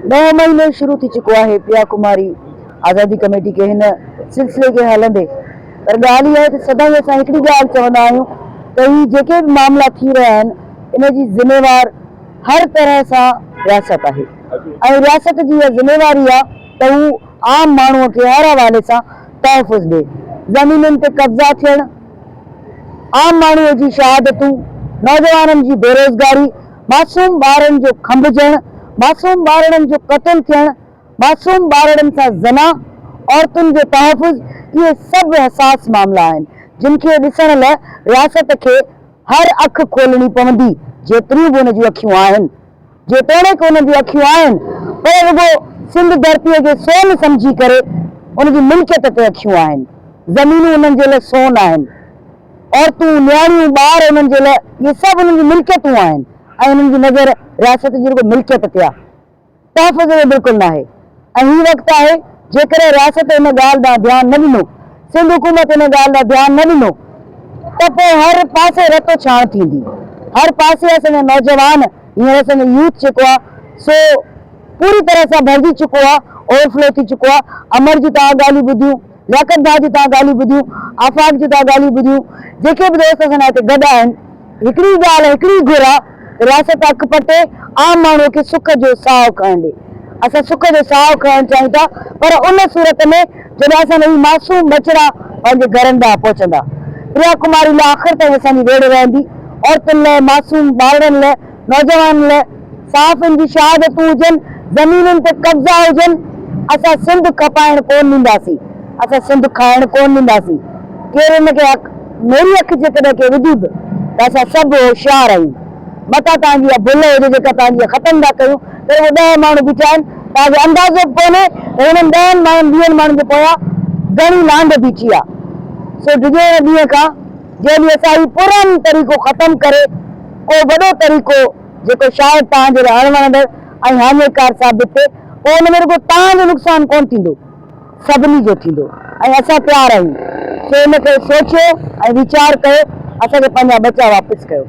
ڏهون مهينو شروع ٿي چڪو آهي پريا ڪماري آزادي ڪميٽي کي هن سلسلي کي هلندي پر ڳالهه اها آهي ته سدائين اسان هڪڙي ڳالهه چوندا آهيون ته هي جيڪي به معاملا ٿي رهيا آهن ان جي ذميوار هر طرح سان رياست آهي ۽ رياست جي اها ذميواري آهي ته هو عام ماڻهو کي هر حوالي سان تحفظ ڏي زمينن تي قبضا ٿيڻ عام ماڻهو جي شهادتون نوجوانن جي بيروزگاري معصوم ٻارن جو کنڀجڻ، معصوم ٻارڙن جو قتل ٿيڻ، معصوم ٻارڙن سان زنا، عورتن جو تحفظ اهي سڀ حساس معاملا آهن جن کي ڏسڻ لء رياست کي هر اک کولڻي پوندي جيتريون به ان جون اکيون آهن. جيتوڻيڪ انهن جون اکيون آهن پر رڳو سنڌ ڌرتيء کي سون سمجهي ڪري ان جي ملڪيت تي اکيون آهن. زمينون انهن جي لء سون آهن. عورتون، نياڻيون، ٻار انهن جي لاء اهي سڀ انهن جون ملڪيتون آهن ۽ انهن جي نظر رياست جي رڳو ملڪيت تي آهي، تحفظ ۾ بلڪل ناهي ۽ هي وقت آهي جيڪڏهن رياست ان ڳالهه ڏانهن ڌيان نه ڏنو، سنڌ حڪومت ان ڳالهه ڏانهن ڌيان نه ڏنو ته پوء هر پاسي رتو ڇاڻ ٿيندي، هر پاسي اسان جا نوجوان هينئر اسان جو يوٿ جيڪو آهي سو پوري طرح سان ڀرجي چڪو آهي، اوور فلو ٿي چڪو آهي، امر جون توهان ڳالهيون ٻڌيون. لياقت ڀاء جون توهان ڳالهيون ٻڌيون، آفاق جون توهان ڳالهيون ٻڌيون، جيڪي به دوست اسان جا هتي گڏ آهن، هڪڙي ڳالهه هڪڙي گهر آ ته رياست اک پٽي عام ماڻهوء کي سک جو ساهه کڻڻ ڏي. اسان سک جو ساهه کڻڻ چاهيون ٿا پر ان صورت ۾ جڏهن اسان جا هي معصوم ٻچڙا پنهنجي گهرن ڏانهن پهچندا. پريا ڪماري لاء آخر تائين اسان جي ويڙهه رهندي، عورتن لاء، معصوم ٻارڙن لاء، نوجوانن لاء صحافين جون شهادتون هجن، زمينن تي قبضا هجن، اسان سنڌ کپائڻ ڪونه ڏينداسين، اسان سنڌ کائڻ ڪونه ڏينداسين، ڪير ان کي حق، ميري اک جيڪڏهن ڪنهن وڌي به ته اسان سڀ هوشيار آهيون، متان توهان جي اها ڀل هجي جيڪا توهان جي ختم ٿا ڪيون ته رڳو ڏهه ماڻهو بيٺا آهن، توهان کي اندازو به ڪونهي ته انهن ڏهن ماڻهن ويهن ماڻهن جي پويان گهڻي لانڍ بيٺي آهي، سو ڊڄو ان ڏينهن کان. جنهن ڏينهن اسان هي پرامن طريقو ختم ڪري ڪو وڏو طريقو جيڪو شايد توهان جي لاء اڻوڻندڙ ۽ هاڃيڪار ثابت ٿئي پوء ان ۾ رڳو توهان جو نقصان ڪونه ٿيندو سڀني جو ٿيندو ۽ اسان تيار آهيون سو ان کي سوچيو ۽ ويچار ڪيو اسان کي پنهنجا ٻچا واپس ڪيو.